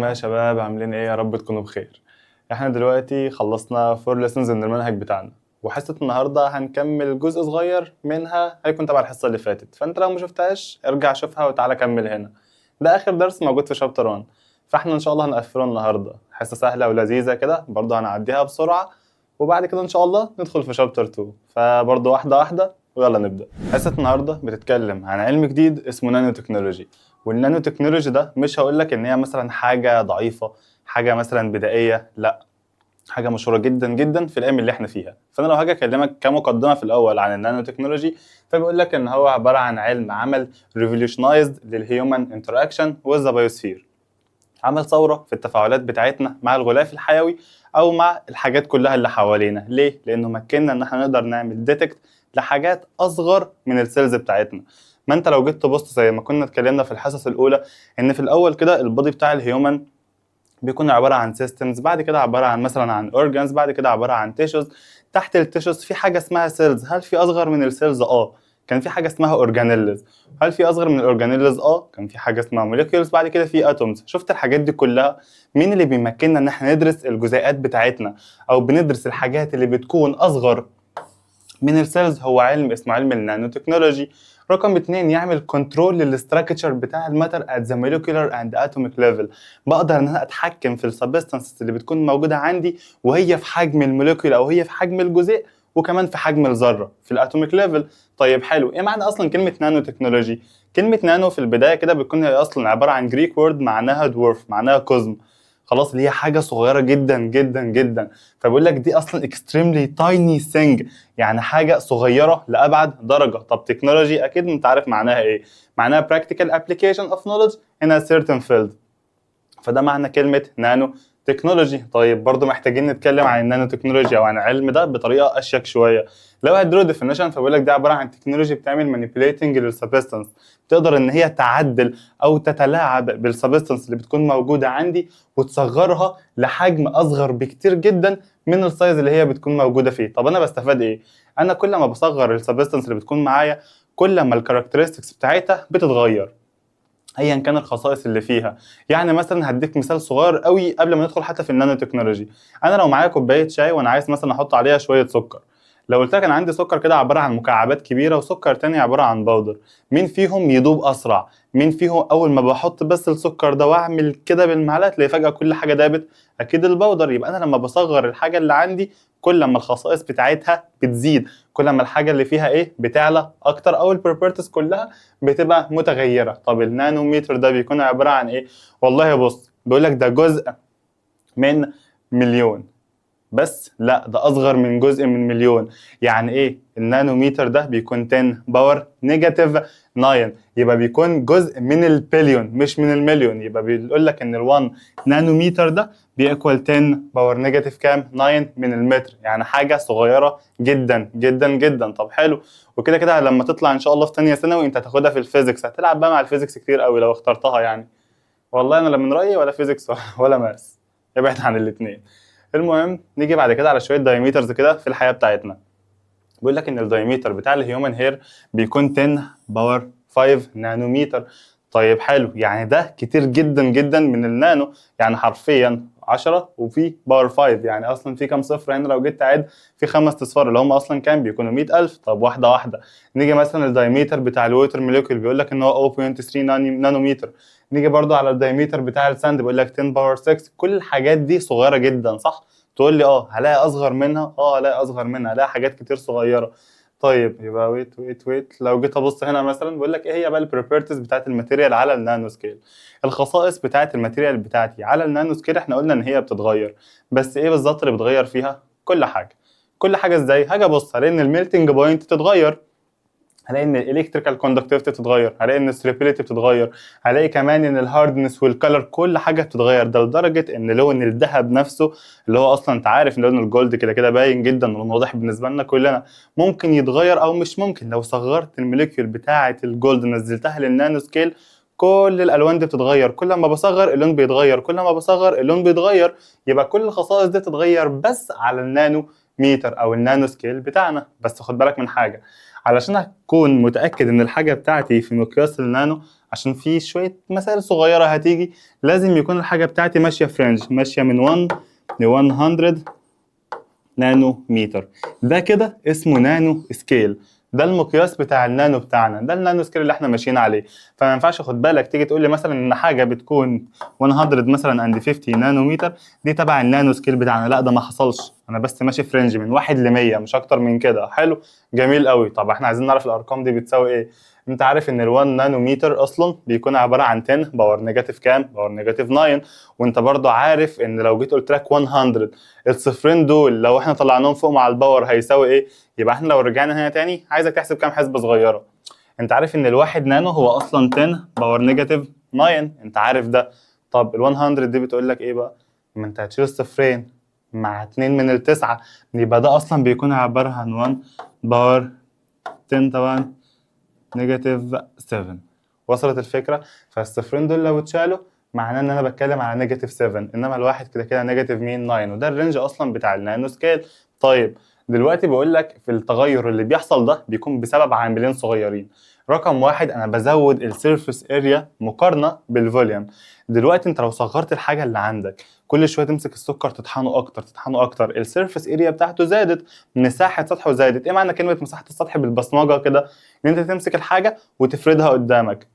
ازيكم يا شباب؟ عاملين ايه؟ يا رب تكونوا بخير. احنا دلوقتي خلصنا four lessons من المنهج بتاعنا، وحصة النهاردة هنكمل جزء صغير منها هيكون تبع الحصة اللي فاتت، فانت لو ما شفتهاش ارجع شوفها وتعالى كمل هنا. ده اخر درس موجود في chapter 1، فاحنا ان شاء الله هنقفله النهاردة. حصة سهلة ولذيذة كده، برضه هنعديها بسرعة، وبعد كده ان شاء الله ندخل في chapter 2. فبرضه واحدة واحدة، ويلا نبدأ. حصة النهاردة بتتكلم عن علم جديد اسمه نانو تكنولوجي. والنانو تكنولوجي ده مش هقول لك ان هي مثلا حاجة ضعيفه، حاجة مثلا بدائيه، لا، حاجة مشهورة جدا جدا في الايام اللي احنا فيها. فانا لو هاجي اكلمك كمقدمة في الاول عن النانو تكنولوجي، فبيقول لك ان هو عبارة عن علم عمل revolutionized لل human interaction with the biosphere، عمل ثورة في التفاعلات بتاعتنا مع الغلاف الحيوي او مع الحاجات كلها اللي حوالينا. ليه؟ لانه مكننا ان احنا نقدر نعمل detect لحاجات اصغر من ال cells بتاعتنا. ما انت لو جيت تبص، زي ما كنا اتكلمنا في الحصص الاولى، ان في الاول كده ال body بتاع ال human بيكون عبارة عن systems، بعد كده عبارة عن مثلا عن organs، بعد كده عبارة عن tissues، تحت ال tissues في حاجة اسمها cells. هل في اصغر من ال cells؟ اه، كان في حاجة اسمها organelles. هل في اصغر من ال organelles؟ اه، كان في حاجة اسمها molecules، بعد كده في atoms. شفت الحاجات دي كلها؟ مين اللي بيمكننا ان احنا ندرس الجزيئات بتاعتنا او بندرس الحاجات اللي بتكون اصغر من ال cells؟ هو علم اسمه علم النانو تكنولوجي. رقم اتنين، يعمل control لل structure بتاع ال matter at the molecular and atomic level. بقدر ان انا اتحكم في ال substances اللي بتكون موجودة عندي وهي في حجم ال molecule او هي في حجم الجزيء، وكمان في حجم الذرة في ال atomic level. طيب حلو، ايه معنى اصلا كلمة نانو تكنولوجي؟ كلمة نانو في البداية كده بتكون هي اصلا عبارة عن Greek word معناها dwarf، معناها قزم، خلاص، اللي هي حاجة صغيرة جدا جدا جدا. فبيقول لك دي اصلا extremely tiny thing، يعني حاجة صغيرة لابعد درجه. طب technology اكيد انت عارف معناها ايه؟ معناها practical application of knowledge in a certain field. فده معنى كلمة نانو تكنولوجي. طيب، برضو محتاجين نتكلم عن النانو تكنولوجي او عن العلم ده بطريقة اشيك شويه. لو هديله definition، فبيقول لك ده عبارة عن technology بتعمل manipulating لل substance، تقدر ان هي تعدل او تتلاعب بال substance اللي بتكون موجودة عندي وتصغرها لحجم اصغر بكتير جدا من ال size اللي هي بتكون موجودة فيه. طب انا بستفاد ايه؟ انا كل ما بصغر ال substance اللي بتكون معايا، كل ما ال characteristics بتاعتها بتتغير، ايا كان الخصائص اللي فيها. يعني مثلا هديك مثال صغير قوي قبل ما ندخل حتى في النانو تكنولوجي. انا لو معايا كوباية شاي وانا عايز مثلا احط عليها شوية سكر، لو قلت لك انا عندي سكر كده عبارة عن مكعبات كبيرة وسكر تاني عبارة عن powder، مين فيهم يدوب اسرع؟ مين فيهم اول ما بحط بس السكر ده واعمل كده بالمعلقه تلاقي فجاة كل حاجة دابت؟ اكيد ال powder. يبقى انا لما بصغر الحاجة اللي عندي، كل ما الخصائص بتاعتها بتزيد، كل ما الحاجة اللي فيها ايه؟ بتعلى اكتر، او ال properties كلها بتبقى متغيره. طب النانوميتر ده بيكون عبارة عن ايه؟ والله بص، بيقول لك ده جزء من مليون، بس لا، ده اصغر من جزء من مليون. يعني ايه؟ النانوميتر ده بيكون 10 power negative 9، يبقى بيكون جزء من البليون مش من المليون. يبقى بيقول لك ان ال1 نانوميتر ده بي equal 10 power negative كام؟ 9 من المتر، يعني حاجة صغيرة جدا جدا جدا. طب حلو، وكده كده لما تطلع ان شاء الله في ثانية ثانوي انت هتاخدها في ال physics، هتلعب بقى مع ال physics كتير قوي لو اخترتها. يعني والله انا لا من رايي ولا physics ولا math، ابعد عن الاثنين. المهم، نيجي بعد كده على شوية diameters كده في الحياة بتاعتنا. بيقول لك ان ال diameter بتاع ال human hair بيكون 10 power 5 نانوميتر. طيب حلو، يعني ده كتير جدا جدا من النانو، يعني حرفيا 10 وفي power 5، يعني اصلا في كام صفر هنا؟ لو جيت تعد، في خمس اصفار، اللي هم اصلا كام؟ بيكونوا 100,000. طب واحدة واحده، نيجي مثلا ال diameter بتاع ال water molecule، بيقول لك ان هو 0.3 نانومتر. نيجي برضو على ال diameter بتاع ال sand، بيقول لك 10 power 6. كل الحاجات دي صغيرة جدا، صح؟ تقول لي اه، هلاقي اصغر منها؟ اه، هلاقي اصغر منها، هلاقي حاجات كتير صغيره. طيب، يبقى wait wait wait، لو جيت ابص هنا مثلا، بيقول لك ايه هي بقى ال properties بتاعت ال material على ال nano scale؟ الخصائص بتاعت ال material بتاعتي على ال nano scale، احنا قلنا ان هي بتتغير، بس ايه بالظبط اللي بيتغير فيها؟ كل حاجه. كل حاجة ازاي؟ هاجي ابص هلاقي ان ال melting point تتغير، هلاقي ان ال electrical conductivity بتتغير، هلاقي ان ال solubility بتتغير، هلاقي كمان ان ال hardness وال color، كل حاجة بتتغير. ده لدرجة ان لون الذهب نفسه، اللي هو اصلا انت عارف ان لون ال gold كده كده باين جدا واضح بالنسبة لنا كلنا، ممكن يتغير او مش ممكن. لو صغرت ال molecule بتاعه ال gold نزلتها لل nano scale، كل الالوان دي بتتغير. كل ما بصغر اللون بيتغير، كل ما بصغر اللون بيتغير. يبقى كل الخصائص دي تتغير بس على النانو ميتر او ال nano scale بتاعنا. بس خد بالك من حاجه، علشان اكون متاكد ان الحاجة بتاعتي في مقياس النانو، عشان في شوية مسائل صغيرة هتيجي، لازم يكون الحاجة بتاعتي ماشية في range، ماشية من 1 ل 100 نانو متر. ده كده اسمه nano scale، ده المقياس بتاع النانو بتاعنا، ده ال nano scale اللي احنا ماشيين عليه. فما ينفعش، خد بالك، تيجي تقول لي مثلا ان حاجة بتكون 100 مثلا and 50 نانومتر دي تبع ال nano scale بتاعنا. لا، ده ما حصلش، انا بس ماشي في range من 1 ل 100، مش اكتر من كده. حلو، جميل قوي. طب احنا عايزين نعرف الارقام دي بتساوي ايه. انت عارف ان ال1 نانومتر اصلا بيكون عبارة عن 10 power negative كام؟ power negative 9. وانت برضو عارف ان لو جيت قلت لك 100، الصفرين دول لو احنا طلعناهم فوق مع ال power هيساوي ايه؟ يبقى احنا لو رجعنا هنا تاني، عايزك تحسب كام حسبه صغيره. انت عارف ان الواحد نانو هو اصلا 10 power negative 9، انت عارف ده. طب ال 100 دي بتقول لك ايه بقى؟ ما انت هتشيل الصفرين مع 2 من التسعة، يبقى ده اصلا بيكون عبارة عن 1 power 10 طبعا negative 7. وصلت الفكرة؟ فالصفرين دول لو اتشالوا معناه ان انا بتكلم على negative 7، انما الواحد كده كده negative مين؟ 9. وده ال range اصلا بتاع ال nano scale. طيب، دلوقتي بقول لك في التغير اللي بيحصل ده بيكون بسبب عاملين صغيرين. رقم واحد، انا بزود ال surface area مقارنة بال volume. دلوقتي انت لو صغرت الحاجة اللي عندك، كل شوية تمسك السكر تطحنه اكتر، تطحنه اكتر، ال surface area بتاعته زادت، مساحة سطحه زادت. ايه معنى كلمة مساحة السطح بالبصمجه كده؟ ان انت تمسك الحاجة وتفردها قدامك.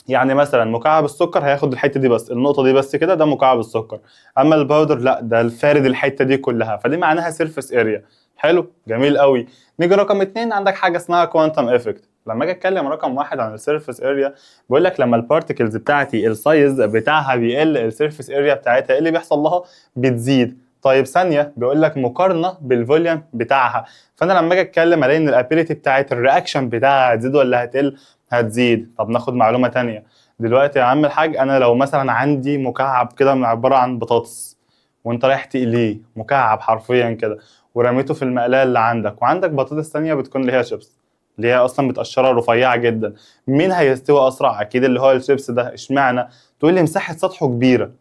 يعني مثلا مكعب السكر هياخد الحتة دي بس، النقطة دي بس كده، ده مكعب السكر. اما ال powder لا، ده الفارد الحتة دي كلها، فدي معناها surface area. حلو، جميل قوي. نيجي رقم اتنين، عندك حاجة اسمها quantum effect. لما اجي اتكلم رقم واحد عن ال surface area، بقول لك لما ال particles بتاعتي ال size بتاعها بيقل، ال surface area بتاعتها ايه اللي بيحصل لها؟ بتزيد. طيب ثانيه، بيقول لك مقارنة بال volume بتاعها. فانا لما اجي اتكلم الاقي ان ال ability بتاعت ال reaction بتاعها هتزيد ولا هتقل؟ هتزيد. طب ناخد معلومة تانية. دلوقتي يا عم الحاج، انا لو مثلا عندي مكعب كده عبارة عن بطاطس، وانت رايح تقليه، مكعب حرفيا كده، ورميته في المقلايه اللي عندك، وعندك بطاطس تانية بتكون اللي هي شيبس، اللي هي اصلا متقشره رفيعة جدا، مين هيستوي اسرع؟ اكيد اللي هو الشيبس ده. اشمعنى؟ تقول لي مساحة سطحه كبيره.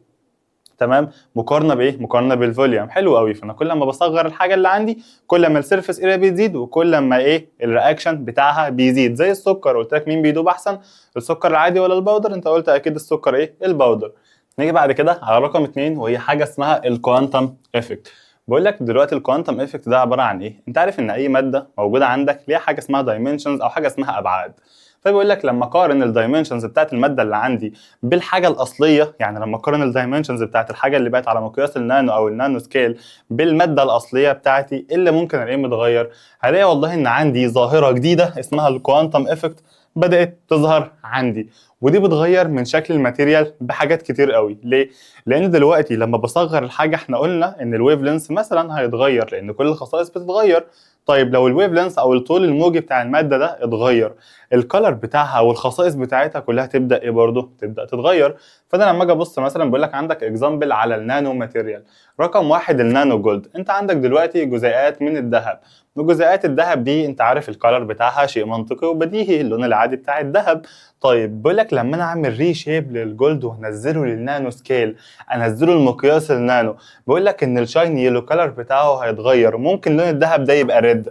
تمام، مقارنة بايه؟ مقارنة بال volume. حلو قوي. فانا كل ما بصغر الحاجة اللي عندي، كل ما ال surface area بتزيد، وكل ما ايه؟ ال reaction بتاعها بيزيد. زي السكر، قلت لك مين بيدوب احسن، السكر العادي ولا ال powder؟ انت قلت اكيد السكر ايه؟ ال powder. نيجي بعد كده على رقم اتنين، وهي حاجة اسمها ال quantum effect. بقول لك دلوقتي ال quantum effect ده عبارة عن ايه؟ انت عارف ان اي مادة موجودة عندك ليها حاجة اسمها dimensions او حاجة اسمها ابعاد. فبيقول لك لما اقارن ال dimensions بتاعت المادة اللي عندي بالحاجة الاصليه، يعني لما اقارن ال dimensions بتاعت الحاجة اللي بقت على مقياس النانو او ال nano scale بالماده الاصلية بتاعتي، إيه اللي ممكن الاقيه متغير؟ هلاقي والله ان عندي ظاهره جديدة اسمها ال quantum effect بدات تظهر عندي، ودي بتغير من شكل ال material بحاجات كتير قوي. ليه؟ لان دلوقتي لما بصغر الحاجه، احنا قلنا ان ال wavelength مثلا هيتغير، لان كل الخصائص بتتغير. طيب، لو ال wavelength او الطول الموجي بتاع المادة ده اتغير، ال color بتاعها والخصائص بتاعتها كلها تبدا ايه برضه؟ تبدا تتغير. فانا لما اجي ابص مثلا، بقول لك عندك example على ال nano material. رقم واحد، ال nano gold. انت عندك دلوقتي جزيئات من الذهب، وجزيئات الذهب دي انت عارف ال color بتاعها، شيء منطقي وبديهي، اللون العادي بتاع الذهب. طيب، بقول لك لما انا اعمل reshape لل gold وانزله لل nano scale، انزله المقياس النانو، بقول لك ان ال shiny yellow color بتاعه هيتغير. ممكن لون الذهب ده يبقى red،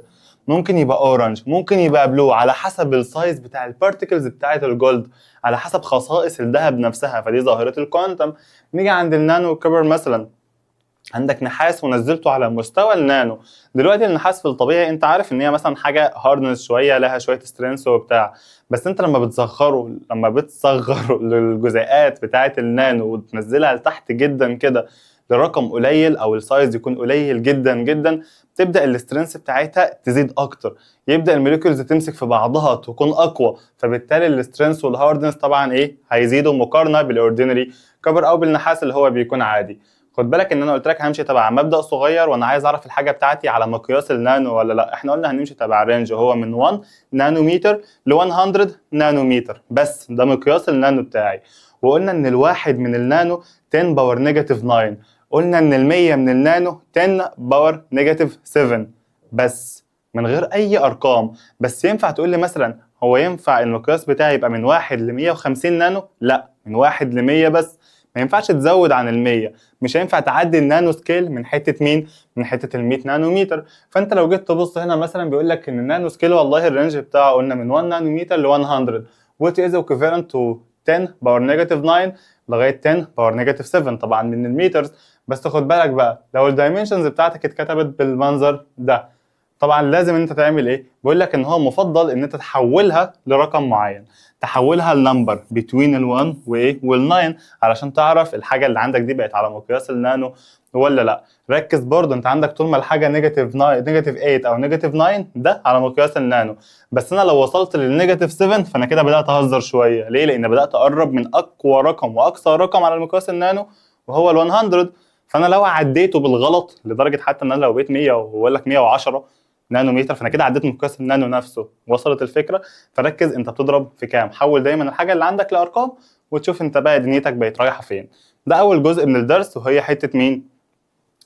ممكن يبقى orange، ممكن يبقى blue، على حسب ال size بتاع ال particles بتاعه ال gold، على حسب خصائص الذهب نفسها. فدي ظاهره ال quantum. نيجي عند ال nano copper مثلا، عندك نحاس ونزلته على مستوى النانو. دلوقتي النحاس في الطبيعي انت عارف ان هي مثلا حاجة hardness شويه، لها شوية strength وبتاع، بس انت لما بتصغره للجزيئات بتاعه النانو وتنزلها لتحت جدا كده لرقم قليل، او ال size يكون قليل جدا جدا، تبدا ال strength بتاعتها تزيد اكتر، يبدا ال molecules تمسك في بعضها تكون اقوى، فبالتالي ال strength وال hardness طبعا ايه؟ هيزيدوا مقارنة بال ordinary copper او بالنحاس اللي هو بيكون عادي. خد بالك ان انا قلت لك همشي تبع مبدا صغير، وانا عايز اعرف الحاجة بتاعتي على مقياس النانو ولا لا. احنا قلنا هنمشي تبع range هو من 1 نانومتر ل 100 نانومتر، بس ده مقياس النانو بتاعي. وقلنا ان الواحد من النانو 10 power negative 9، قلنا ان ال100 من النانو 10 power negative 7، بس من غير اي ارقام. بس ينفع تقول لي مثلا هو ينفع المقياس بتاعي يبقى من 1 ل 150 نانو؟ لا، من 1 ل 100 بس، ما ينفعش تزود عن ال 100. مش هينفع تعدي ال nano scale من حتة مين؟ من حتة ال 100 نانومتر. فانت لو جيت تبص هنا مثلا، بيقول لك ان ال nano scale والله ال range بتاعه قلنا من 1 نانومتر ل 100. which is equivalent to 10 power negative 9 لغاية 10 power negative 7 طبعا من ال meters. بس خد بالك بقى، لو ال dimensions بتاعتك اتكتبت بالمنظر ده، طبعا لازم انت تعمل ايه؟ بيقول لك ان هو مفضل ان انت تحولها لرقم معين، تحولها ل number between ال1 وايه؟ وال9، علشان تعرف الحاجة اللي عندك دي بقت على مقياس النانو ولا لا. ركز برضه، انت عندك طول ما الحاجة negative 9، negative 8 او negative 9، ده على مقياس النانو. بس انا لو وصلت لل negative 7 فانا كده بدات اهزر شويه. ليه؟ لان بدات اقرب من اقوى رقم واقصى رقم على مقياس النانو وهو ال 100. فانا لو عديته بالغلط لدرجة حتى ان انا لو بقيت 100 وأقول لك 110 نانومتر، فانا كده عديت مقياس النانو نفسه. وصلت الفكره؟ فركز انت بتضرب في كام، حول دايما الحاجة اللي عندك لارقام وتشوف انت بقى دنيتك بقت رايحة فين. ده اول جزء من الدرس، وهي حتة مين؟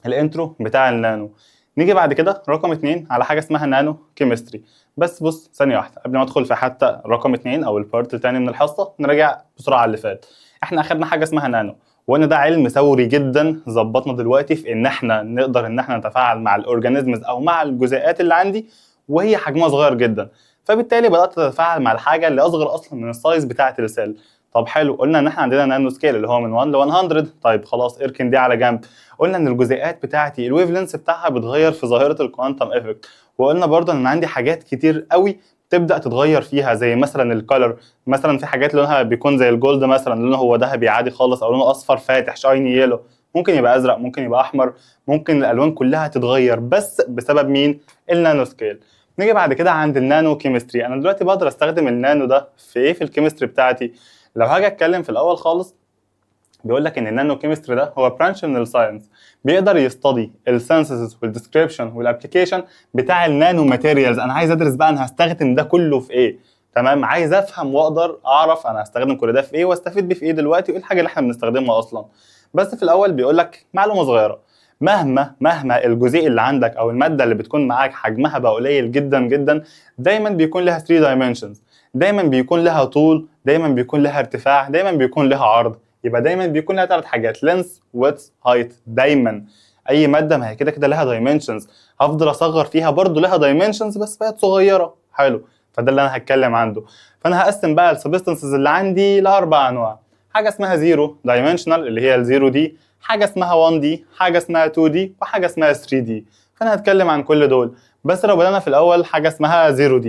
ال intro بتاع النانو. نيجي بعد كده رقم 2 على حاجة اسمها nano chemistry. بس بص، ثانية واحده، قبل ما ادخل في حتى رقم 2 او ال part الثاني من الحصه، نراجع بسرعة على اللي فات. احنا اخدنا حاجة اسمها نانو، وان ده علم ثوري جدا ظبطنا دلوقتي في ان احنا نقدر ان احنا نتفاعل مع ال organisms او مع الجزيئات اللي عندي وهي حجمها صغير جدا. فبالتالي بدات اتفاعل مع الحاجة اللي اصغر اصلا من ال size بتاعه ال cell. طب حلو، قلنا ان احنا عندنا nano scale اللي هو من 1 ل 100. طيب خلاص، اركن دي على جنب. قلنا ان الجزيئات بتاعتي ال wavelength بتاعها بتغير في ظاهره ال quantum effect. وقلنا برضه ان عندي حاجات كتير قوي تبدا تتغير فيها، زي مثلا ال color. مثلا في حاجات لونها بيكون زي ال gold مثلا، لونه هو ذهبي عادي خالص، او لونه اصفر فاتح shiny yellow، ممكن يبقى ازرق، ممكن يبقى احمر، ممكن الالوان كلها تتغير، بس بسبب مين؟ ال nano scale. نيجي بعد كده عند ال nano chemistry. انا دلوقتي بقدر استخدم النانو ده في ايه في ال chemistry بتاعتي؟ لو هاجي اتكلم في الاول خالص، بيقول لك ان ال nano chemistry ده هو branch من ال science بيقدر ي study ال synthesis وال description وال application بتاع ال nano materials. انا عايز ادرس بقى انا هستخدم ده كله في ايه، تمام؟ عايز افهم واقدر اعرف انا هستخدم كل ده في ايه واستفيد بيه في ايه دلوقتي، وايه الحاجة اللي احنا بنستخدمها اصلا. بس في الاول بيقول لك معلومة صغيره: مهما الجزيء اللي عندك او المادة اللي بتكون معاك حجمها بقى قليل جدا جدا، دايما بيكون لها 3 dimensions. دايما بيكون لها طول، دايما بيكون لها ارتفاع، دايما بيكون لها عرض. يبقى دايما بيكون لها ثلاث حاجات: length، width، height. دايما اي مادة ما هي كده كده لها dimensions، هفضل اصغر فيها برضو لها dimensions بس بقت صغيره. حلو، فده اللي انا هتكلم عنده. فانا هقسم بقى ال substances اللي عندي لاربع انواع: حاجة اسمها zero dimensional اللي هي ال zero D، حاجة اسمها 1 D، حاجة اسمها 2 D، وحاجه اسمها 3 D. فانا هتكلم عن كل دول. بس لو بدانا في الاول، حاجة اسمها 0 D.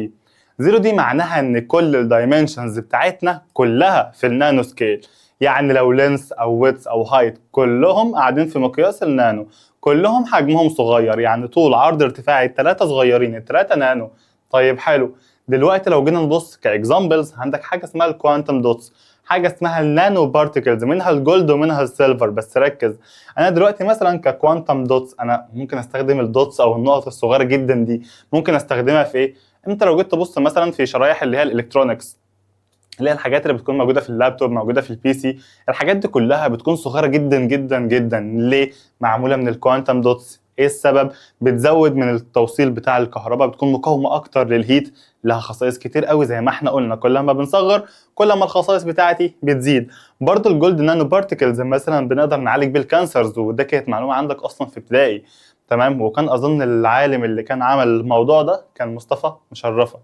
0 D معناها ان كل ال dimensions بتاعتنا كلها في ال nano scale. يعني لو length او width او height كلهم قاعدين في مقياس النانو، كلهم حجمهم صغير. يعني طول، عرض، ارتفاع، الثلاثة صغيرين، الثلاثة نانو. طيب حلو، دلوقتي لو جينا نبص ك examples، عندك حاجة اسمها ال quantum dots، حاجة اسمها ال nano particles، منها ال gold ومنها ال silver. بس ركز، انا دلوقتي مثلا ك quantum dots، انا ممكن استخدم ال dots او النقط الصغيرة جدا دي، ممكن استخدمها في ايه؟ انت لو جيت تبص مثلا في شرايح اللي هي ال electronics، اللي هي الحاجات اللي بتكون موجودة في اللابتوب، موجودة في ال PC، الحاجات دي كلها بتكون صغيرة جدا جدا جدا. ليه؟ معمولة من ال quantum dots. ايه السبب؟ بتزود من التوصيل بتاع الكهرباء، بتكون مقاومة اكتر لل heat، لها خصائص كتير قوي. زي ما احنا قلنا، كل ما بنصغر كل ما الخصائص بتاعتي بتزيد. برضو ال gold nano particles مثلا بنقدر نعالج بيه ال cancers، وده كانت معلومة عندك اصلا في ابتدائي، تمام؟ وكان اظن العالم اللي كان عمل الموضوع ده كان مصطفى مشرفه،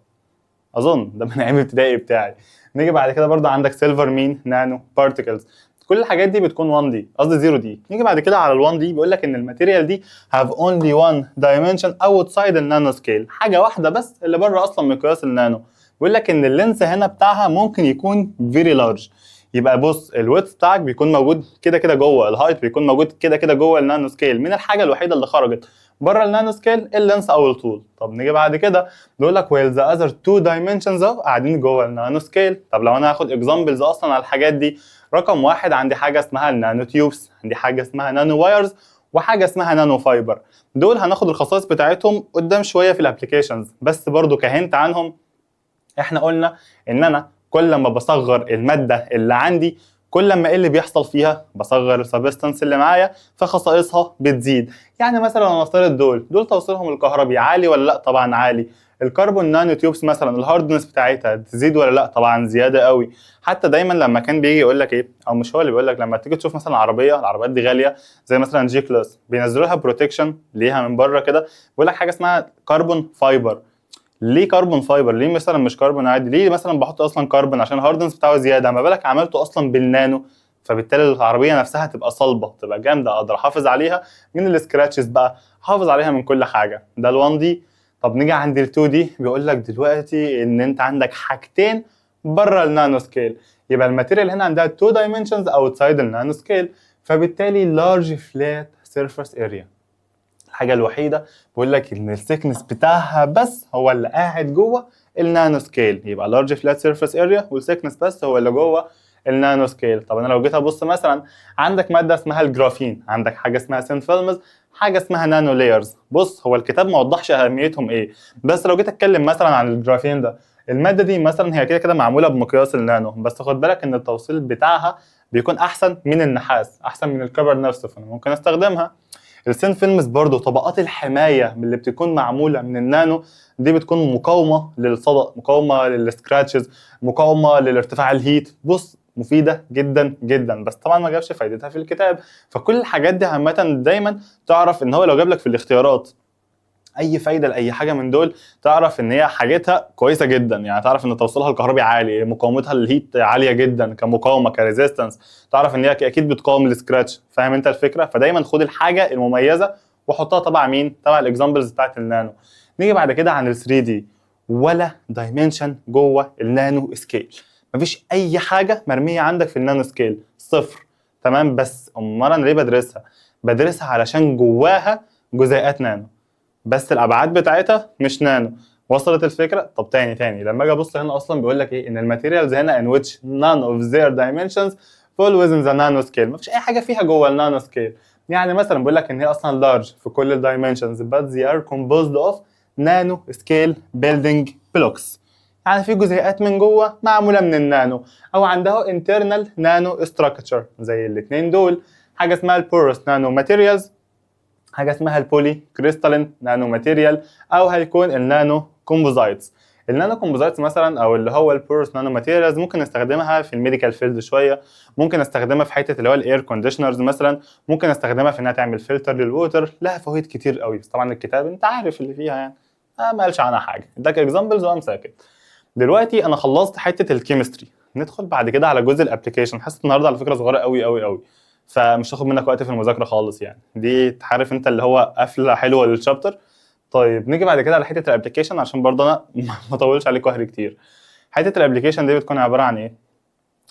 اظن ده من ايام ابتدائي بتاعي. نيجي بعد كده برضه عندك silver مين؟ nano particles. كل الحاجات دي بتكون 1 D، قصدي 0 D. نيجي بعد كده على ال 1 D، بيقول لك ان ال material دي have only one dimension outside ال nano scale، حاجة واحدة بس اللي بره اصلا مقياس النانو. بيقول لك ان ال length هنا بتاعها ممكن يكون very large. يبقى بص، ال width بتاعك بيكون موجود كده كده جوه، ال height بيكون موجود كده كده جوه ال nano scale. من الحاجة الوحيدة اللي خرجت بره ال nano scale؟ ال length او الطول. طب نيجي بعد كده بيقول لك while the other two dimensions اهو قاعدين جوه ال nano scale. طب لو انا هاخد examples اصلا على الحاجات دي، رقم واحد عندي حاجة اسمها ال nano tubes، عندي حاجة اسمها nano wires، وحاجه اسمها nano fiber. دول هناخد الخصائص بتاعتهم قدام شوية في ال applications، بس برضو ك hint عنهم، احنا قلنا ان انا كل ما بصغر المادة اللي عندي، كل ما ايه اللي بيحصل فيها؟ بصغر ال substance اللي معايا فخصائصها بتزيد. يعني مثلا لو نفترض دول توصيلهم الكهربي عالي ولا لا؟ طبعا عالي. ال carbon nano tubes مثلا ال hardness بتاعتها تزيد ولا لا؟ طبعا زيادة قوي. حتى دايما لما كان بيجي يقول لك ايه، او مش هو اللي بيقول لك، لما تيجي تشوف مثلا عربيه، العربيات دي غالية زي مثلا G Class، بينزلوا لها protection ليها من بره كده، بيقول لك حاجة اسمها carbon fiber. ليه carbon fiber؟ ليه مثلا مش كربون عادي؟ ليه مثلا بحط اصلا كربون؟ عشان ال hardness بتاعه زياده. ما بالك عملته اصلا بالنانو، فبالتالي العربية نفسها تبقى صلبه، تبقى جامده، اقدر احافظ عليها من ال scratches بقى، احافظ عليها من كل حاجه. ده ال 1D. طب نيجي عند ال 2D، بيقول لك دلوقتي ان انت عندك حاجتين بره ال nano scale، يبقى ال material هنا عندها 2 dimensions outside ال nano scale، فبالتالي large flat surface area. الحاجة الوحيدة بيقول لك ان ال thickness بتاعها بس هو اللي قاعد جوه ال nano scale، يبقى large flat surface area وال thickness بس هو اللي جوه ال nano scale. طب انا لو جيت ابص مثلا، عندك مادة اسمها الجرافين، عندك حاجة اسمها thin films، حاجة اسمها nano layers. بص، هو الكتاب ما وضحش اهميتهم ايه، بس لو جيت اتكلم مثلا عن الجرافين ده، المادة دي مثلا هي كده كده معمولة بمقياس النانو، بس خد بالك ان التوصيل بتاعها بيكون احسن من النحاس، احسن من ال copper نفسه، فانا ممكن استخدمها. ال thin films برضو، طبقات الحماية اللي بتكون معمولة من النانو دي بتكون مقاومة للصدأ، مقاومة لل scratches، مقاومة للارتفاع ال heat. بص، مفيدة جدا جدا، بس طبعا ما جابش فايدتها في الكتاب. فكل الحاجات دي عامة دايما تعرف ان هو لو جاب لك في الاختيارات اي فايده لاي حاجة من دول، تعرف ان هي حاجتها كويسة جدا. يعني تعرف ان توصيلها الكهربي عالي، مقاومتها لل heat عالية جدا كمقاومه ك resistance، تعرف ان هي اكيد بتقاوم ال scratch. فاهم انت الفكره؟ فدايما خد الحاجة المميزة وحطها تبع مين؟ تبع ال examples بتاعت النانو. نيجي بعد كده عن ال 3D، ولا dimension جوه ال nano scale، مفيش اي حاجة مرمية عندك في ال nano scale، صفر. تمام؟ بس امال انا ليه بدرسها؟ بدرسها علشان جواها جزيئات نانو، بس الابعاد بتاعتها مش نانو. وصلت الفكره؟ طب تاني تاني، لما اجي ابص هنا اصلا بيقول لك ايه؟ ان ال materials هنا in which none of their dimensions fall within the nano scale، مفيش اي حاجة فيها جوه ال nano scale. يعني مثلا بيقول لك ان هي اصلا large في كل ال dimensions but they are composed of nano scale building blocks، يعني في جزيئات من جوه معمولة من النانو او عندها internal nano structure زي الاثنين دول، حاجة اسمها ال porous nano materials، حاجة اسمها ال polycrystalline nano material، او هيكون ال nano composites. ال nano composites مثلا او اللي هو ال porous nano materials ممكن نستخدمها في ال medical field شويه، ممكن استخدمها في حتة اللي هو ال air conditioners مثلا، ممكن استخدمها في انها تعمل filter لل water. لها فوائد كتير قوي، بس طبعا الكتاب انت عارف اللي فيها يعني ما قالش عنها حاجه، اداك examples وقام ساكت. دلوقتي انا خلصت حتة ال chemistry، ندخل بعد كده على جزء ال application. حصة النهارده على فكرة صغيرة قوي قوي قوي، فمش هاخد منك وقت في المذاكرة خالص. يعني دي عارف انت اللي هو قفله حلوة لل chapter. طيب، نيجي بعد كده على حتة ال application عشان برضه انا ما اطولش عليك وهري كتير. حتة ال application دي بتكون عبارة عن ايه؟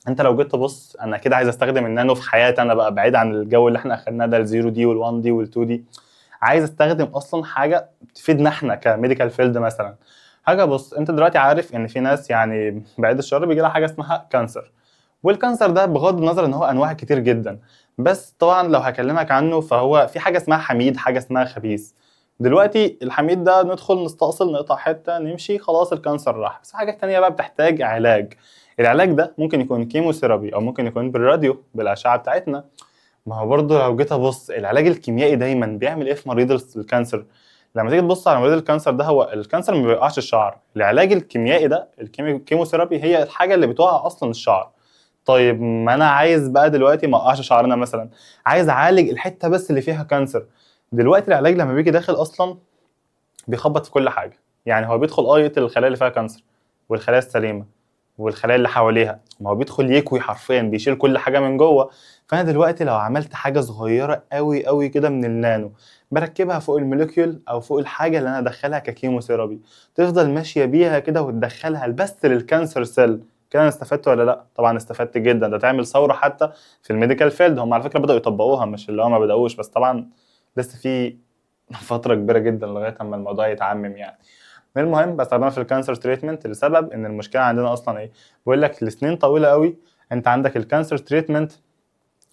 انت لو جيت تبص، انا كده عايز استخدم النانو في حياتي انا بقى، بعيد عن الجو اللي احنا اخدناه ده، ال zero D وال 1D وال 2D. عايز استخدم اصلا حاجة تفيدنا احنا ك medical field مثلا. حاجه، بص، انت دلوقتي عارف ان في ناس يعني بعيد الشر بيجي لها حاجة اسمها cancer، وال cancer ده بغض النظر ان هو انواع كتير جدا، بس طبعا لو هكلمك عنه فهو في حاجة اسمها حميد، حاجة اسمها خبيث. دلوقتي الحميد ده ندخل نستأصل، نقطع حته، نمشي، خلاص ال cancer راح. بس حاجة تانية بقى بتحتاج علاج. العلاج ده ممكن يكون chemotherapy او ممكن يكون بالراديو، بالاشعه بتاعتنا. ما هو برضه لو جيت ابص، العلاج الكيميائي دايما بيعمل ايه في مريض ال cancer؟ لما تيجي تبص على مريض ال cancer ده، هو ال cancer ما بيوقعش الشعر، العلاج الكيميائي ده ال chemotherapy هي الحاجة اللي بتوقع اصلا الشعر. طيب، ما انا عايز بقى دلوقتي ما اوقعش شعرنا مثلا، عايز اعالج الحتة بس اللي فيها cancer. دلوقتي العلاج لما بيجي داخل اصلا بيخبط في كل حاجه، يعني هو بيدخل يقتل الخلايا اللي فيها cancer والخلايا السليمة والخلايا اللي حواليها. ما هو بيدخل يكوي حرفيا، بيشيل كل حاجة من جوه. فانا دلوقتي لو عملت حاجة صغيرة قوي قوي كده من النانو، بركبها فوق ال molecule او فوق الحاجة اللي انا ادخلها ك chemotherapy، تفضل ماشية بيها كده وتدخلها بس لل cancer cell، كده انا استفدت ولا لا؟ طبعا استفدت جدا. ده تعمل ثورة حتى في ال medical field. هم على فكرة بداوا يطبقوها، مش اللي هو ما بداوش، بس طبعا لسه في فترة كبيرة جدا لغاية اما الموضوع يتعمم. يعني المهم بستخدمها في ال cancer treatment لسبب ان المشكلة عندنا اصلا ايه؟ بيقول لك لسنين طويلة قوي انت عندك ال cancer treatment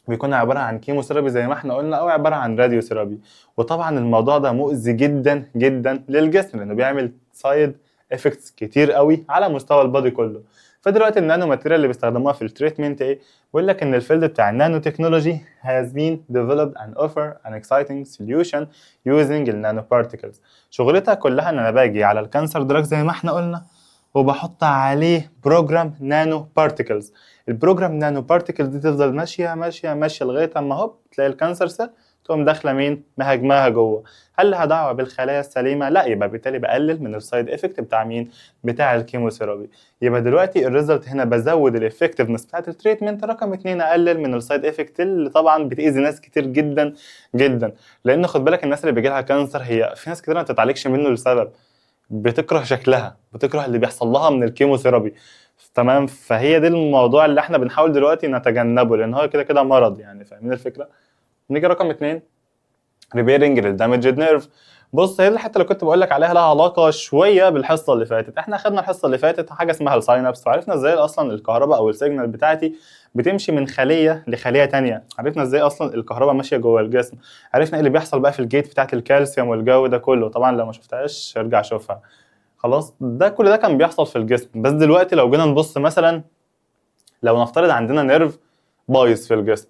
بيكون عبارة عن chemotherapy زي ما احنا قلنا، او عبارة عن radiotherapy، وطبعا الموضوع ده مؤذي جدا جدا للجسم لانه بيعمل side effects كتير قوي على مستوى ال body كله. فدلوقتي ال nano material اللي بيستخدموها في ال treatment ايه؟ بيقول لك ان ال field بتاع ال nano technology has been developed and offer an exciting solution using ال nano particles. شغلتها كلها ان انا باجي على ال cancer drug زي ما احنا قلنا وبحط عليه program nano particles. ال program nano particles دي تفضل ماشية ماشية ماشية لغاية اما هوب تلاقي ال cancer cell تقوم داخله مين؟ مهاجماها جوه. هل لها دعوه بالخلايا السليمه؟ لا، يبقى بالتالي بقلل من ال side effect بتاع مين؟ بتاع ال chemotherapy. يبقى دلوقتي ال result هنا بزود ال effectiveness بتاعت ال treatment. رقم اتنين، اقلل من ال side effect اللي طبعا بتاذي ناس كتير جدا جدا، لان خد بالك الناس اللي بيجي لها cancer، هي في ناس كتير ما بتتعالجش منه لسبب بتكره شكلها، بتكره اللي بيحصل لها من ال chemotherapy، تمام؟ فهي دي الموضوع اللي احنا بنحاول دلوقتي نتجنبه، لان هو كده كده مرض يعني، فاهمين الفكره؟ نيجي رقم اتنين، repairing لل damaged nerve. بص، هي الحتة اللي كنت بقول لك عليها لها علاقة شوية بالحصه اللي فاتت. احنا خدنا الحصة اللي فاتت حاجة اسمها ال synapse، وعرفنا ازاي اصلا الكهرباء او ال signal بتاعتي بتمشي من خليه لخليه تانية. عرفنا ازاي اصلا الكهرباء ماشية جوه الجسم، عرفنا ايه اللي بيحصل بقى في ال gate بتاعت الكالسيوم والجو ده كله. طبعا لو ما شفتهاش ارجع شوفها. خلاص، ده كل ده كان بيحصل في الجسم. بس دلوقتي لو جينا نبص مثلا، لو نفترض عندنا nerve بايظ في الجسم،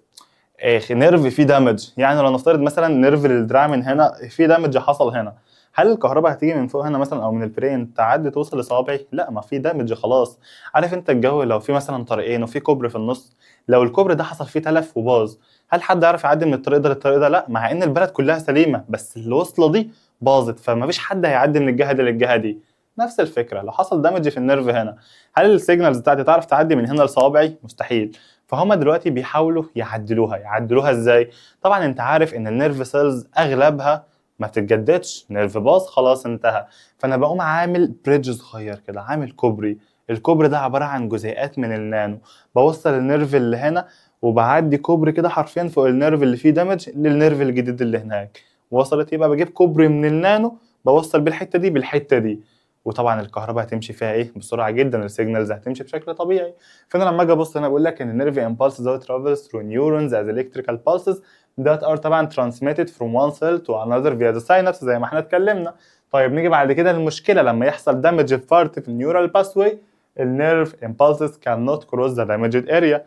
إيه nerve فيه damage، يعني لو نفترض مثلا nerve للدراع من هنا في damage حصل هنا، هل الكهرباء هتيجي من فوق هنا مثلا او من ال brain تعدي توصل لصوابعي؟ لا، ما في damage خلاص. عارف انت الجو لو في مثلا طريقين وفي كوبري في النص، لو الكوبري ده حصل فيه تلف وباظ، هل حد يعرف يعدي من الطريق ده للطريق ده؟ لا، مع ان البلد كلها سليمه، بس الوصلة دي باظت، فما فيش حد هيعدي من الجهة دي للجهة دي. نفس الفكرة لو حصل damage في ال nerve هنا، هل ال signals بتاعتي تعرف تعدي من هنا لصوابعي؟ مستحيل. فهم دلوقتي بيحاولوا يعدلوها. يعدلوها ازاي؟ طبعا انت عارف ان ال nerve cells اغلبها ما بتتجددش، nerve باظ خلاص انتهى. فانا بقوم عامل bridge صغير كده، عامل كوبري. الكوبري ده عبارة عن جزيئات من النانو، بوصل ال nerve اللي هنا وبعدي كوبري كده حرفيا فوق ال nerve اللي فيه damage لل nerve الجديد اللي هناك. وصلت؟ يبقى بجيب كوبري من النانو بوصل بالحتة دي بالحتة دي، وطبعا الكهرباء هتمشي فيها ايه؟ بسرعة جدا، ال signals هتمشي بشكل طبيعي. فانا لما اجي ابص هنا بقول لك ان ال nerve impulses that travels through neurons as electrical pulses that are طبعا transmitted from one cell to another via the synapse، زي ما احنا اتكلمنا. طيب، نيجي بعد كده المشكله، لما يحصل damage في part في ال neural pathway، ال nerve impulses cannot cross the damaged area،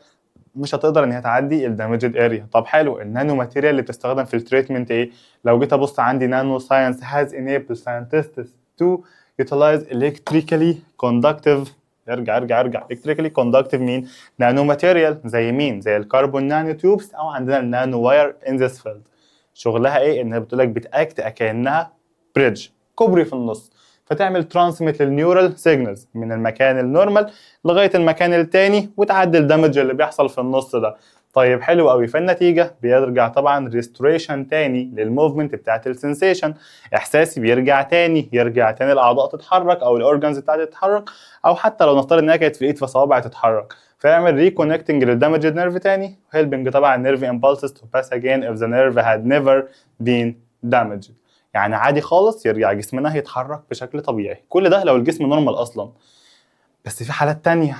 مش هتقدر ان هي تعدي ال damaged area. طب حلو، ال nano material اللي بتستخدم في ال treatment ايه؟ لو جيت ابص عندي nano science has enabled scientists to utilize electrically conductive، ارجع ارجع ارجع، electrically conductive مين؟ nano material. زي مين؟ زي ال carbon nano tubes او عندنا ال nano wire in this field. شغلها ايه؟ انها بتقول لك بت act كانها bridge، كوبري في النص، فتعمل transmit لل neural signals من المكان ال normal لغاية المكان التاني وتعدي ال damage اللي بيحصل في النص ده. طيب حلو قوي. فالنتيجه بيرجع طبعا restoration تاني لل movement بتاعت ال sensation، احساسي بيرجع تاني، يرجع تاني الاعضاء تتحرك او ال organs بتاعتي تتحرك، او حتى لو نفترض انها كانت في الايد فصوابع تتحرك، فيعمل reconnecting لل damaged nerve تاني، helping طبعا nerve impulses to pass again if the nerve had never been damaged. يعني عادي خالص يرجع جسمنا يتحرك بشكل طبيعي. كل ده لو الجسم normal اصلا. بس في حالات تانية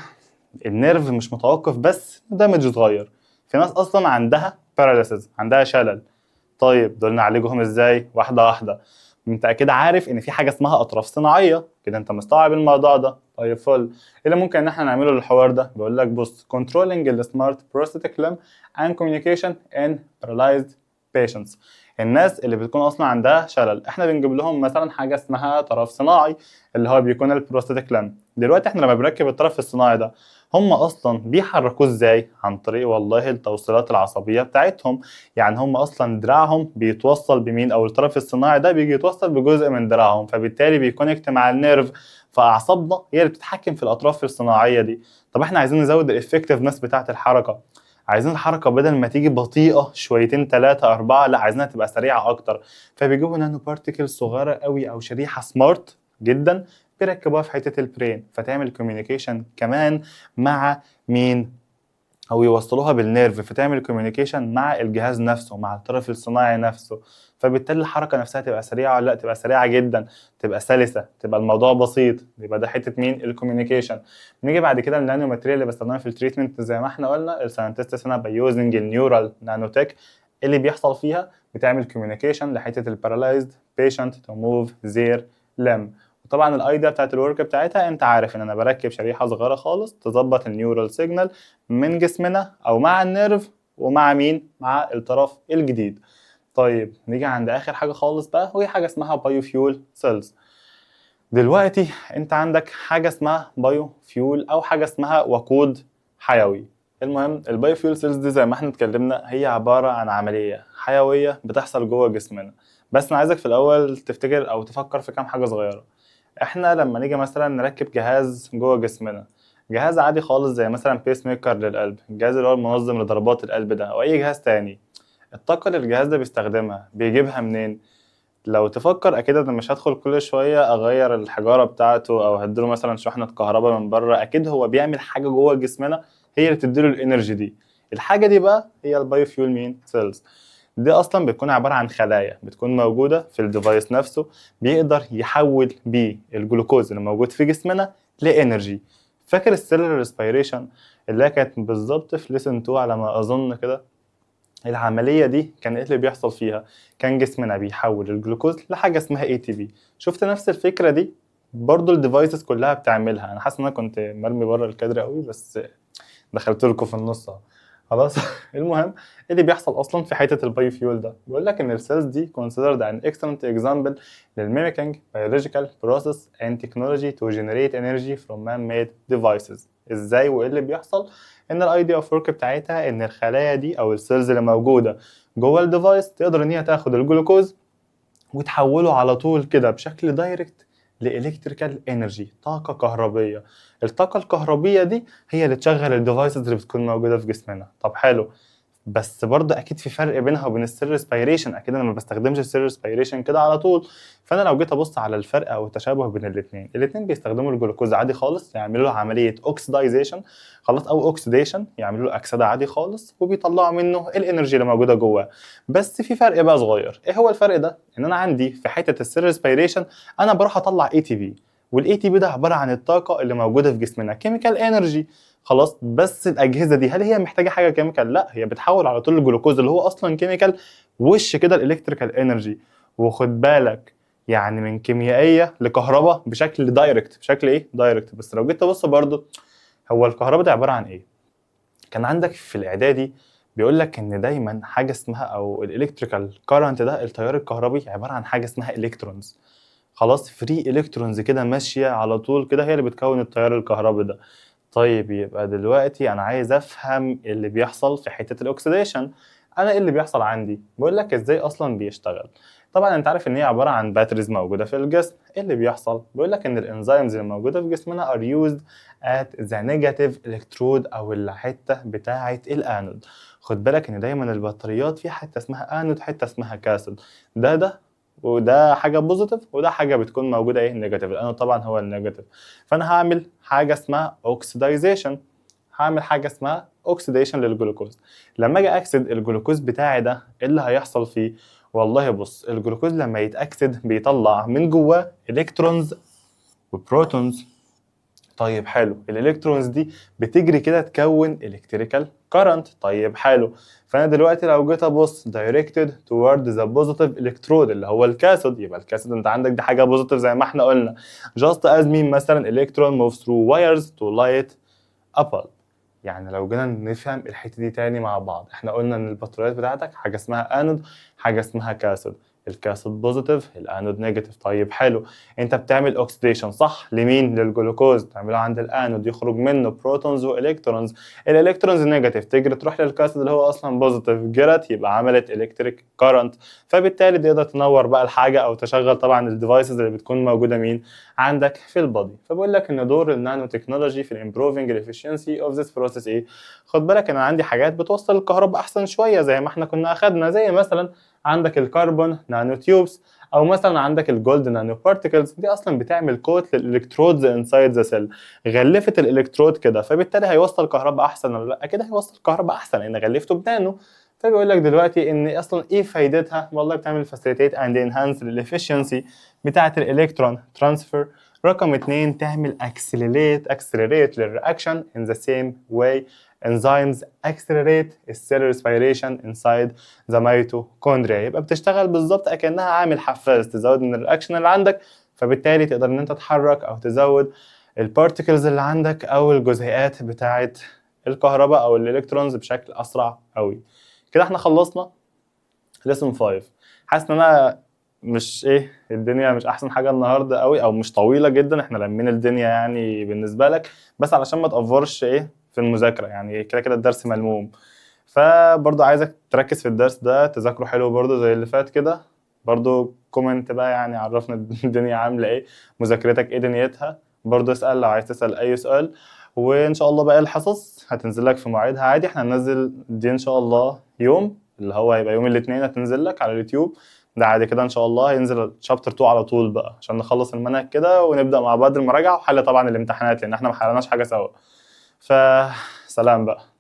ال nerve مش متوقف بس damage صغير، في ناس اصلا عندها paralysis، عندها شلل. طيب دول نعالجهم ازاي؟ واحدة واحده. انت اكيد عارف ان في حاجة اسمها اطراف صناعيه، كده انت مستوعب الموضوع ده. طيب فل، ايه اللي ممكن ان احنا نعمله للحوار ده؟ بيقول لك بص، controlling the smart prosthetic limb and communication in paralyzed patients. الناس اللي بتكون اصلا عندها شلل، احنا بنجيب لهم مثلا حاجة اسمها طرف صناعي اللي هو بيكون ال prosthetic limb. دلوقتي احنا لما بنركب الطرف الصناعي ده، هم اصلا بيحركوه ازاي؟ عن طريق والله التوصيلات العصبية بتاعتهم. يعني هم اصلا دراعهم بيتوصل بمين؟ او الطرف الصناعي ده بيجي يتوصل بجزء من دراعهم، فبالتالي بي connect مع ال nerve، فاعصابنا هي اللي بتتحكم في الاطراف الصناعية دي. طب احنا عايزين نزود ال effectiveness بتاعه الحركه، عايزين الحركة بدل ما تيجي بطيئه شويتين ثلاثة اربعه، لا، عايزينها تبقى سريعة اكتر. فبيجيبوا nano particle صغيرة قوي او شريحة smart جدا، بيركبوها في حتة ال brain، فتعمل communication كمان مع مين؟ او يوصلوها بال nerve، فتعمل communication مع الجهاز نفسه، مع الطرف الصناعي نفسه، فبالتالي الحركة نفسها تبقى سريعة ولا لا؟ تبقى سريعة جدا، تبقى سلسه، تبقى الموضوع بسيط. يبقى ده حتة مين؟ ال communication. نيجي بعد كده ال nano material اللي بستخدمها في ال treatment. زي ما احنا قلنا، ال scientists هنا by using ال neural nanotech اللي بيحصل فيها بتعمل communication لحته ال paralyzed patient to move their limb. وطبعا ال idea بتاعت ال work بتاعتها، انت عارف ان انا بركب شريحة صغيرة خالص تظبط ال neural signal من جسمنا او مع ال nerve ومع مين؟ مع الطرف الجديد. طيب، نيجي عند اخر حاجة خالص بقى، وهي حاجة اسمها biofuel cells. دلوقتي انت عندك حاجة اسمها biofuel او حاجة اسمها وقود حيوي. المهم ال biofuel cells دي زي ما احنا اتكلمنا هي عبارة عن عملية حيوية بتحصل جوه جسمنا. بس انا عايزك في الاول تفتكر او تفكر في كام حاجة صغيره. احنا لما نيجي مثلا نركب جهاز جوه جسمنا، جهاز عادي خالص زي مثلا pacemaker للقلب، الجهاز اللي هو المنظم لضربات القلب ده، او اي جهاز تاني، الطاقة اللي الجهاز ده بيستخدمها بيجيبها منين؟ لو تفكر اكيد انا مش هدخل كل شوية اغير الحجارة بتاعته او هديله مثلا شحنه كهرباء من بره. اكيد هو بيعمل حاجة جوه جسمنا هي اللي بتديله ال energy دي. الحاجة دي بقى هي ال biofuel مين cells. دي اصلا بتكون عبارة عن خلايا بتكون موجودة في ال device نفسه، بيقدر يحول بيه الجلوكوز اللي موجود في جسمنا ل energy. فاكر ال cellular respiration اللي هي كانت بالظبط في lesson 2 على ما اظن كده؟ العملية دي كان ايه اللي بيحصل فيها؟ كان جسمنا بيحول الجلوكوز لحاجة اسمها ATP. شفت نفس الفكرة دي برضو ال devices كلها بتعملها. انا حاسس ان انا كنت مرمي بره الكادر قوي بس دخلت لكم في النص اهو. خلاص. المهم ايه اللي بيحصل اصلا في حتة ال biofuel ده؟ بيقول لك ان ال cells دي considered an excellent example لل mimicking biological process and technology to generate energy from man-made devices. ازاي وايه اللي بيحصل؟ ان ال idea of work بتاعتها ان الخلايا دي او ال cells اللي موجودة جوه ال device تقدر ان هي تاخد الجلوكوز وتحوله على طول كده بشكل direct ل electrical energy، طاقة كهربيه. الطاقة الكهربيه دي هي اللي تشغل ال devices اللي بتكون موجودة في جسمنا. طب حلو، بس برضه اكيد في فرق بينها وبين ال cell respiration. اكيد انا ما بستخدمش ال cell respiration كده على طول. فانا لو جيت ابص على الفرق او التشابه بين الاثنين، الاثنين بيستخدموا الجلوكوز عادي خالص، يعملوا له عملية oxidization خلاص او oxidation، يعملوا له اكسده عادي خالص وبيطلعوا منه ال energy اللي موجودة جواه. بس في فرق بقى صغير. ايه هو الفرق ده؟ ان انا عندي في حتة ال cell respiration انا بروح اطلع ATP، وال ATP ده عبارة عن الطاقة اللي موجودة في جسمنا، chemical energy خلاص. بس الاجهزة دي هل هي محتاجه حاجة chemical؟ لا، هي بتحول على طول الجلوكوز اللي هو اصلا chemical وش كده ال electrical energy. وخد بالك يعني من كيميائية لكهرباء بشكل direct. بشكل ايه؟ direct. بس لو جيت تبص برضو هو الكهرباء دي عبارة عن ايه؟ كان عندك في الاعدادي بيقول لك ان دايما حاجة اسمها او ال electrical current ده، التيار الكهربي، عبارة عن حاجة اسمها electrons خلاص، free electrons كده ماشية على طول كده، هي اللي بتكون التيار الكهربي ده. طيب يبقى دلوقتي انا عايز افهم اللي بيحصل في حتة ال oxidation. انا ايه اللي بيحصل عندي؟ بقول لك ازاي اصلا بيشتغل. طبعا انت عارف ان هي عبارة عن batteries موجودة في الجسم. ايه اللي بيحصل؟ بيقول لك ان ال enzymes اللي موجودة في جسمنا are used at the negative electrode او الحتة بتاعه الانود. خد بالك ان دايما البطاريات في حتة اسمها انود، حتة اسمها cathode. ده وده حاجة positive وده حاجة بتكون موجودة ايه؟ negative. ال anode طبعا هو ال negative. فانا هعمل حاجة اسمها oxidization، هعمل حاجة اسمها oxidation للجلوكوز. لما اجي اكسد الجلوكوز بتاعي ده ايه اللي هيحصل فيه؟ والله بص، الجلوكوز لما يتاكسد بيطلع من جواه electrons و protons. طيب حلو، ال electrons دي بتجري كده تكون electrical current. طيب حلو، فانا دلوقتي لو جيت ابص directed toward the positive electrode اللي هو ال cathode، يبقى ال cathode انت عندك دي حاجة positive زي ما احنا قلنا. just as مين مثلا electron moves through wires to light a bulb. يعني لو جينا نفهم الحتة دي تاني مع بعض، احنا قلنا ان البطاريات بتاعتك حاجة اسمها انود، حاجة اسمها cathode. ال cathode positive، ال anode negative. طيب حلو، انت بتعمل oxidation صح لمين؟ للجلوكوز. تعمله عند الانود يخرج منه protons و electrons. ال electrons negative تجري تروح لل cathode اللي هو اصلا positive، جرت يبقى عملت electric current، فبالتالي تقدر تنور بقى الحاجة او تشغل طبعا ال devices اللي بتكون موجودة مين عندك في ال body. فبقول لك ان دور النانو تكنولوجي في ال improving ال efficiency of this process ايه؟ خد بالك ان عندي حاجات بتوصل الكهرباء احسن شوية زي ما احنا كنا اخدنا، زي مثلا عندك ال carbon nanotubes او مثلا عندك ال gold nanoparticles. دي اصلا بتعمل coat لل electrodes inside the cell، غلفت الالكترود كده، فبالتالي هيوصل كهرباء احسن ولا لا؟ اكيد هيوصل كهرباء احسن لان غلفته بنانو. فبيقول لك دلوقتي ان اصلا ايه فايدتها؟ والله بتعمل facilitate and enhance ال efficiency بتاعه ال electron transfer. رقم اتنين تعمل accelerate لل reaction in the same way enzymes accelerate ال cell respiration inside the mitochondria. يبقى بتشتغل بالظبط اكنها عامل حفاز تزود من ال reaction اللي عندك، فبالتالي تقدر ان انت تحرك او تزود ال particles اللي عندك او الجزيئات بتاعه الكهرباء او ال electrons بشكل اسرع قوي. كده احنا خلصنا lesson 5. حاسس ان انا مش ايه الدنيا مش احسن حاجة النهارده قوي او مش طويلة جدا، احنا لمينا الدنيا يعني بالنسبة لك، بس علشان ما تأفورش ايه في في المذاكره، يعني كده كده الدرس ملموم. فبرضو عايزك تركز في الدرس ده، تذاكره حلو برضو زي اللي فات كده. برضو comment بقى، يعني عرفنا الدنيا عامله ايه، مذاكرتك ايه دنيتها. برضو اسال لو عايز تسال اي سؤال، وان شاء الله باقي الحصص هتنزل لك في مواعيدها عادي. احنا هننزل دي ان شاء الله يوم اللي هو هيبقى يوم الاثنين، هتنزل لك على اليوتيوب ده عادي كده ان شاء الله. هينزل chapter 2 على طول بقى عشان نخلص المنهج كده ونبدا مع بعض المراجعة وحل طبعا الامتحانات، لان احنا ما حلناش حاجة سوا. فسلام بقى.